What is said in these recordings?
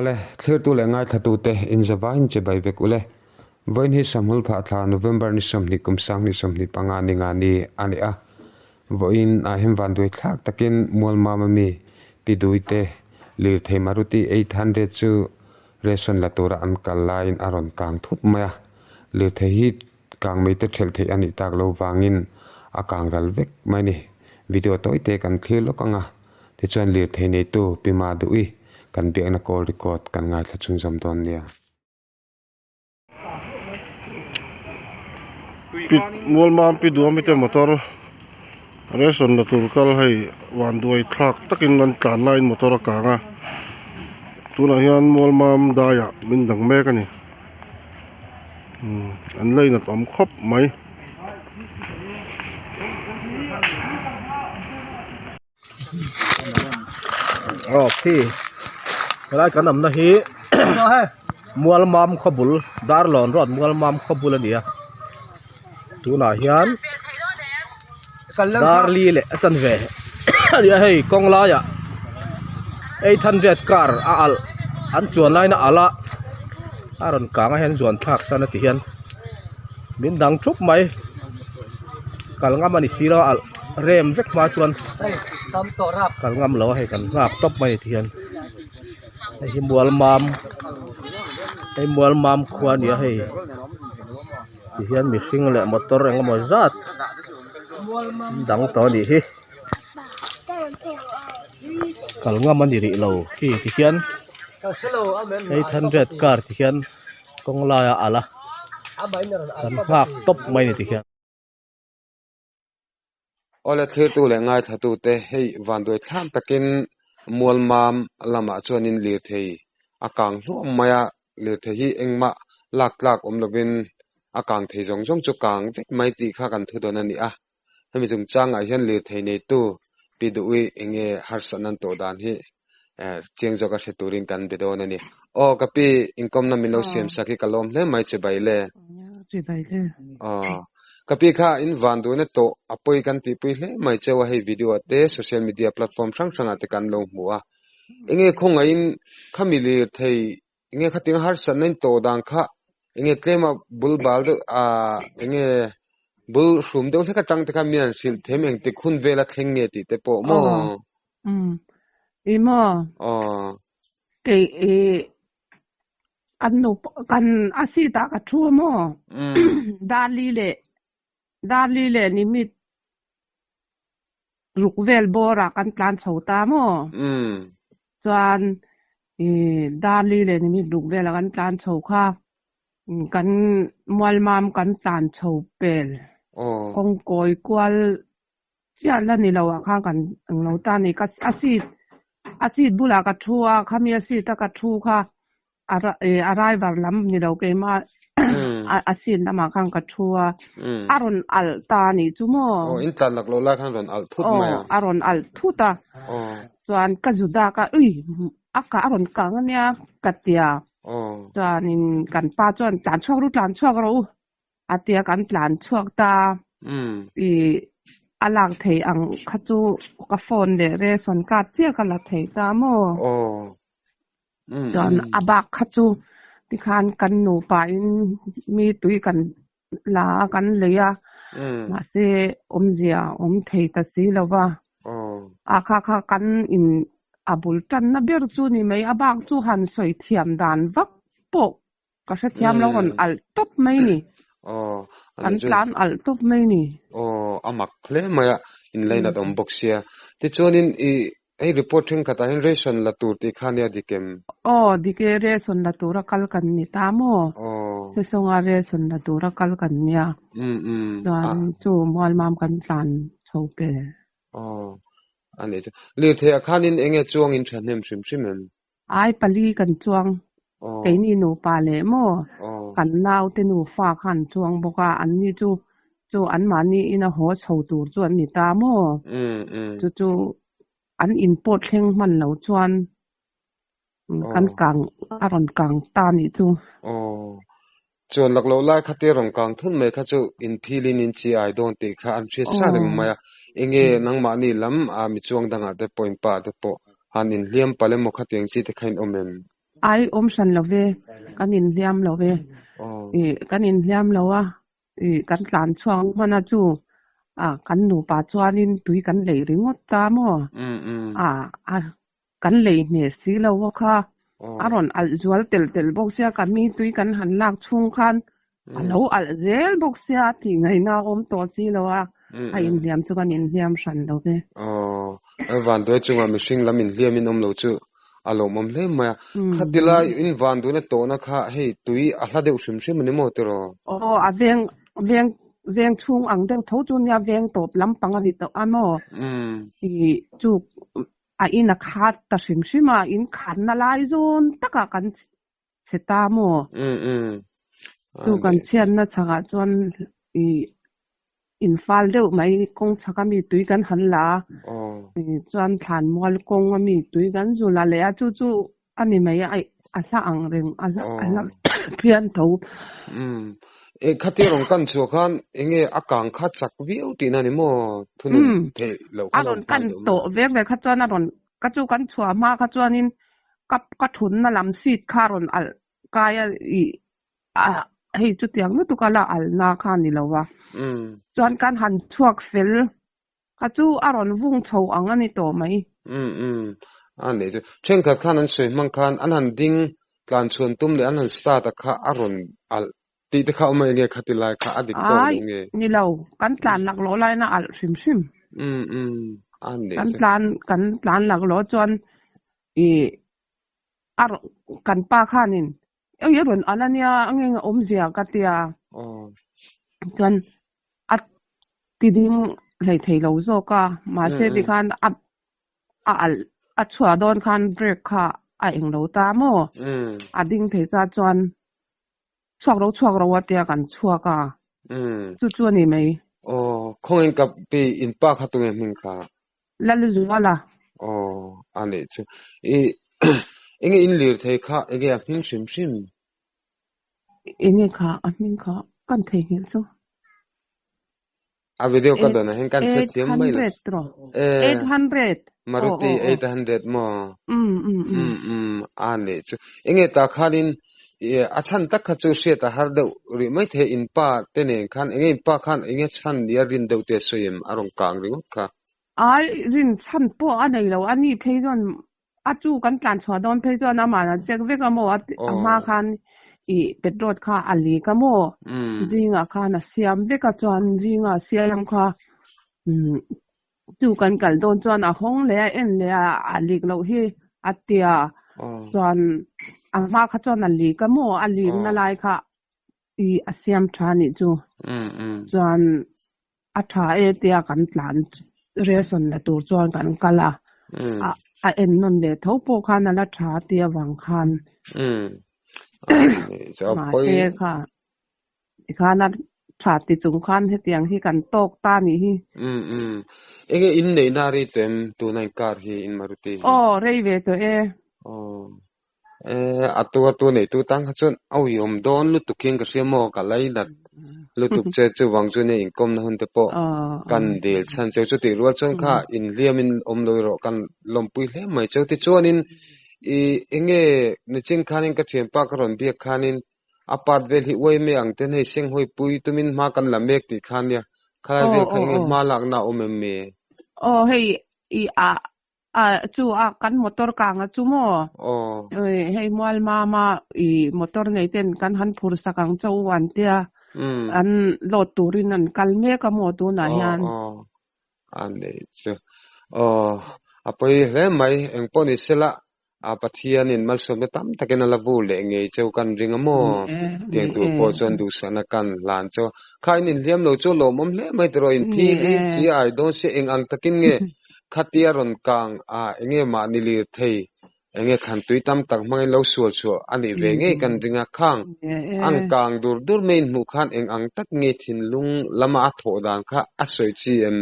Awle, thlirtu leh ngaithlatute inzavain che bai vek ule. Vawiin hi Samhul phah thla November ni 20 kum 2025 ni nga ni a ni a. Vawiin ah hian vanduai thlak takin Mualmama mi Pi Duite lirthei Maruti 800 chu ration la tura an kal laiin a rawn kang thut mai a. Lirthei hi kang mai te thelh theih a nih tak lo vangin a kang ral vek mai a ni. Video tawi te kan thlir lawk ang a, tichuan lirthei neitu Pi Maduhi kan biakna call record kan ngaithla chhunzawm dawn nia. Pi Mualmam Pi Duami te motor ration la tur kal hei vanduai thlak takin an tlan laiin motor a kang a tunah hian Mualmam daiah min dang mek a ni an lainat awm khawp mai. Aw khi helai kan awmna hi Mualmam khawbul Darlawn road Mualmam khawbul a ni a tunah hian Darli leh a chanve a ni a hei kawng laiah 800 car a alh an chuan laina alh a a rawn kang a hian zuan thlak san a ti hian min dang thup mai kal ngam a ni si lo a alh. Rem vek hma chuan kal ngam lo a hei kan nghak tawp mai ti hian hei hi mualmam hei mualmam khua a ni a hei ti hian mihring leh motor eng emaw zat dang tawh a nih hi kal ngam a ni rih lo khi ti hian 800 car ti hian kawng laia alh a kan nghak tawp mai a ni ti hian. Awle thlirtu leh ngaithlatute hei vanduai thlam takin Mualmam lamah chuanin lirthei a kang hluam mai a, lirthei hi engmah lak tlak awm lovin a kang thei zawng zawng chu kang vek mai tih kha kan thu dawn a ni a. Hemi chungchangah hian lirthei neitu Pi Duhi enge harsatna an tawh dan hi chiang zawka hre turin kan be dawn a ni. Aw ka pi inkawmna min lo siam sak hi ka lawm hle mai che bai le. Che bai le. Aw ka pi kha in van duhna tawh a pawi kan tihpui hle mai cheu a hei video ah te social media platform hrang hrang ah te kan lo hmu a. Enge khawngaihin khami lirthei enge khatinga harsatna in tawh dan kha enge tlema bul bal deuh ah enge bul hrum deuh hlek atang te khan min han hrilh them engtik hun vela thleng nge tih te pawh maw? Um i maw? Aw. Kei i kan nu kan a seat ah ka thu a maw? Darli leh Darli leh Nimit ruk vel bawr ah kan tlan chho ta maw? Chuan i Darli leh Nimit ruk vel ah kan tlan chho kha kan Mualmam kan tlan chho pel kawngkawi kual Chiah la ni lo ah khan kan eng lo ta ni. Ka a seat a seat bulah ka thu a, khami a seat a ka thu kha a a driver lam ni lo keimah a seat lamah khan ka thu a, a rawn alh ta a nih chu maw. Aw in tlan lak lo lai khan rawn alh thut mai a. Aw a rawn alh thut a. Chuan ka zu dak a, ui a kah a rawn kang ania ka tia. Chuanin kan pa chuan tlan chhuak ru tlan chhuak rawh u. A tia kan tlan chhuak ta. I a lak thei ang kha chu ka phone leh ration card chiah ka la thei ta maw? Chuan a bak kha chu tikhan kan nupa in mi tui kan la a kan lei a, mahse awmzia awm thei ta si lo va. A kha kha kan in a bul tanna ber chu ni mai, a bak chu han sawi thiam dan vak pawh Ka hrethiam lo rawn alh tawp mai ni. Aw, An tlan alh tawp mai ni. Aw, a mak hle mai a, in lainat awm bawk sia. Tichuanin i hei report thenkhatah hian ration la tur tih kha nia dik em? Aw, dik e, ration la tura kal kan ni ta maw? Aw. Sesonga ration la tura kal kan nia. Um um. Chuan chu Mualmam kan tlan chho pe. Aw, a nih chu. Lirtheiah khanin enge chuangin thahnem hrim hrim em? Ai pali kan chuang, keini nupa leh maw kan naute nufa kha an chuang bawk a, anni chu chu anmahni ina haw chho tur chu an ni ta maw? Chu chu an in pawh thleng hman lo chuan kan kang a rawn kang ta nih chu. Chuan lak loh lai kha te rawn kang thun mai kha chu in philin in chi ai dawn tih kha an hriat sa reng mai a. Enge nangmahni lam a mi chuang dangah te pawh in pa te pawh han inhliam palh emaw khatiang chi te kha in awm em? Ai awm hran lo ve, kan inhliam lo ve. Ih kan inhliam lo a, ih kan tlan chhuak hman a chu ah kan nupa chuanin tui kan lei ringawt ta maw? Ah a kan lei hneh si lo a kha, a rawn alh zual tel tel bawk sia ka mi tui kan han lak chhung khan a lo alh zel bawk sia a tih ngaihna a awm tawh si lo a, a inhliam chu kan inhliam hran lo ve. Aw, vanduai chungah mihring lam inhliam in awm lo chu a lawmawm hle mai a. Khati lai in vanduaina tawhna kha hei tui a hla deuh hrim hrim a ni maw tiraw? Aw, a veng veng veng chhung ang deuh tho chu nia veng tawp lampang a ni tawh a maw? Ih chu a in a khat ta hrim hrim a, in khatna lai zawn takah kan chhe ta maw? Chu kan chhiatna chhakah chuan ih in fal deuh mai kawng chhak ami tui kan han la a, chuan thlan mual kawng ami tui kan zu la leh a, chu chu a ni mai a, a hla ang reng a hla a hla phian tho. E khatia rawn kan chhuah khan enge a kang kha chak viau tihna ni maw thunun theih loh kha lo a rawn kan tawh vek vek kha chuan a rawn Ka chu kan chhuah hma kha chuanin ka ka thunna lam seat kha a rawn alh kai a ih a hei chutiang lutuk a la alhna kha a ni lo va. Chuan kan han chhuak fel kha chu a rawn vung chho ang a ni tawh mai. Umm umm a nei chu thenkhat khan an sawi hmang khan an han ding tlan chhuan tum leh an han start a kha a rawn alh tih te kha awm a enge khati lai kha a dik tawk lo nge? Ni lo, kan tlan laklawh laiin a alh hrim hrim. Umm umm a nei Kan tlan kan tlan laklawh chuan ih a rawn kan pa khanin eng a rawn alh ania eng eng a awmzia ka tia. Chuan a ti ding hleithei lo zawk a, mahse tikhan a a alh a chhuah dawn khan brake kha a eng lo ta maw? A ding thei cha chuan Chhuak ro chhuak ro a tia kan chhuak a, chu chu a ni mai. Aw, khawngin ka pi in pa kha tunge hming kha? Lalzuala. Aw, a nih chu. I enge in lir thei kha enge a hming hrim hrim? Enge kha a hming kha kan theihnghilh chu. A video ka dawn ah hian kan hre thiam mai lo. Eh, 800. Maruti 800 maw? Um um um um a nih chu. Enge ta khanin a chhan tak kha chu hriat a har deuh rih mai thei in pa te nen khan enge in pa khan enge chhan nia rin deuh te a sawi em a rawn kang ringawt kha. Ai rin chhan pawh a nei lo a ni phei chuan A chu kan tlan chhuah dawn phei chuan amah a check vek a maw a hma khan ih petrol kha a leak a maw zingah khan a siam vek a chuan zingah a siam kha umm chu kan kal dawn chuan a hawng leh a en leh a a leak loh hi a tia chuan a hma kha chuan a leak a maw a leak na lai kha ih a siam tha anih chu chuan A tha e tia kan tlan ration la tur chuan kan kal a, a en nawn leh tho pawh khan a la tha ti avang khan mahse kha tikhan a tha ti chung khan hetiang hi kan tawk ta nih hi. Enge in neihna a rei tawh em tuna in car hi in Maruti hi? Aw rei ve tawh e. Aw Eh, a tu a tu nei tu tang kha chuan auiawm dawn lutuk hian ka hria maw ka lainat lutuk che chuvang chu nia inkawmna hun te pawh kan dil chhan cheu chutih rual chuan kha inhliamin awm lo erawh kan lawmpui hle mai cheu tichuanin ih enge nichin khanin ka thianpa ka rawn biak khanin a part vel hi uai mai ang ten hei senghawi pui tumin hma kan la mek tih kha nia khalai vel kha enge hma lakna a awm em mi? Aw hei ih a A chu a kan motor kang a chu maw? Aw. Hei mual mama i motor nei ten kan han phur sak ang cho an tia. An load turin an kal mek a maw tunah hian. Aw aw. A nei chu. Aw a pawi hle mai engpawh ni sela a Pathianin malsawmna tam takin a la vur leh ngei cheu kan ring a maw? Tiang tur pawh chuan duhsakna kan hlan cheu a. Kha in inhliam lo chu lawmawm hle mai tiraw in phi hi chi ai dawn se eng ang takin nge Khatia rawn kang a enge mahni lir thei enge thlan tui tam tak hmangin lo sual chhuah a nih ve ngei kan ring a, khang an kang dur dur mai in hmuh khan eng ang tak nge thinlung lama a thawh dan kha a sawi chi em?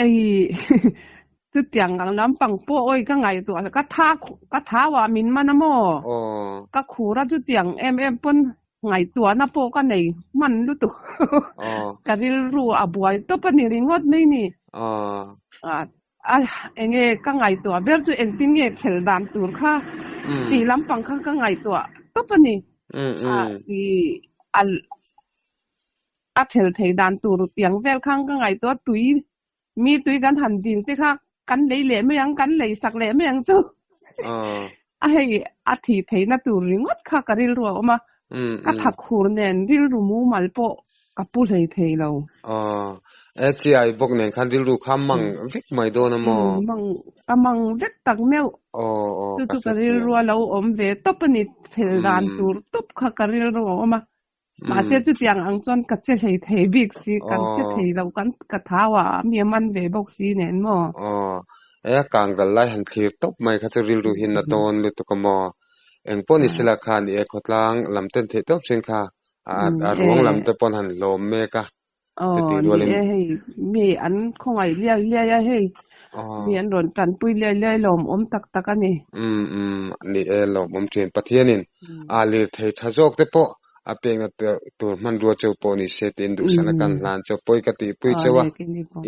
Ei chutiang ang lampang pawh awi ka ngaihtuah ka tha ka thau ah min man a maw? Ka khur a chutiang em em pawn Ngaihtuahna pawh ka nei hman lutuk. Ka rilru a buai tawp a ni ringawt mai ni. A enge ka ngaihtuah ber chu engtin nge thel dan tur kha tih lampang kha ka ngaihtuah tawp a ni. A i a a thel thei dan tur piang vel khan ka ngaihtuah tui mi tui kan han dil te kha kan lei leh mai ang kan lei sak leh mai ang chu. A hei a thih theihna tur ringawt kha ka rilru a awm a. Ka thak hur nen rilru mumal pawh ka pu hlei thei lo. Aw, e chiai bawk nen khan rilru kha mang vek mai dawn a maw? Mang, ka mang vek tak meuh. Aw, aw, Chu ka chu ka hrethiam. rilru a lo awm ve tawp a ni, thel dan tur tawp kha ka rilru a awm a. Mahse chutiang ang chuan ka che hlei thei bik si, kan che thei lo, kan ka thau a, mi a man ve bawk si nen maw? Aw, e a kang ral lai han thlir tawp mai kha chu rilru hi na dawn lutuk a maw? Eng pawh ni sela khan i khawtlang lam ten theih tawp sin kha a ruang lam te pawn han hlawm mek a chuti Aw ni rualin e hei mi an khawngaih liai liai a hei mi an rawn tanpui liai liai lawmawm tak tak a ni. Umm umm ni e lawmawm thin Pathianin a lirthei tha zawk te pawh a pekna tur hmanrua cheu pawh ni se tiin duhsana kan hlan cheu pawi ka tihpui cheu a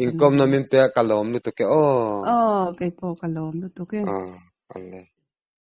inkawmna min pek ka lawm lutuk e aw. Aw keipawh ka lawm lutuk e. Aw ale.